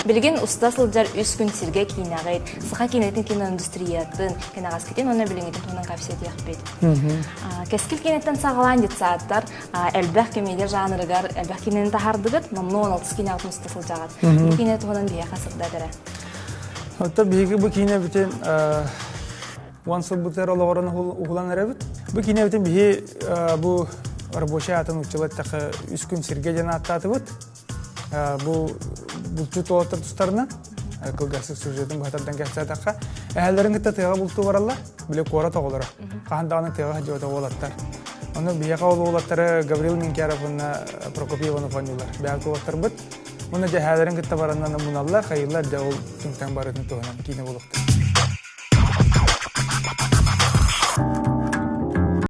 Билигин уста сылдьар үс күн сиргэ киинэҕит, саха киинэтин киноиндустриятын, кэнэҕэскитин уонна билиҥҥитин туһунан кэпсэтиэхпит. Кэскил киинэттэн саҕалаан детсадтар элбэх комедия жанрыгар элбэх киинэни таһаардыгыт, номнуо 16 киинэҕитин уста сылдьаҕыт. Бу киинэ туһунан биһиэхэ сырдат эрэ. Оттон биһиги бу киинэбитин уон сылбытыгар олоҕорон уһулан эрэбит. Бу киинэбитин биһи бу рабочай аатын уччала эттэххэ үс күн сиргэ диэн ааттаатыбыт. Бу булчут уолаттар тустарынан кылгасык сюжетын быһатардан кэпсээтэххэ эһэлэрин кытта тыаҕа бултуу бараллар, били куорат оҕолоро. Хаһан даҕаны тыаҕа сылдьыбатах уолаттар. Ону биһиэхэ ол уолаттары Гаврил Минкяров уонна Прокопий Иванов оонньуулар. Бэйэбит уолаттарбыт. Уонна дьэ эһээлэрин кытта бараннан муналлар, хайыыллар дьэ ол түҥтэн барытын туһунан киинэ буолуохтар.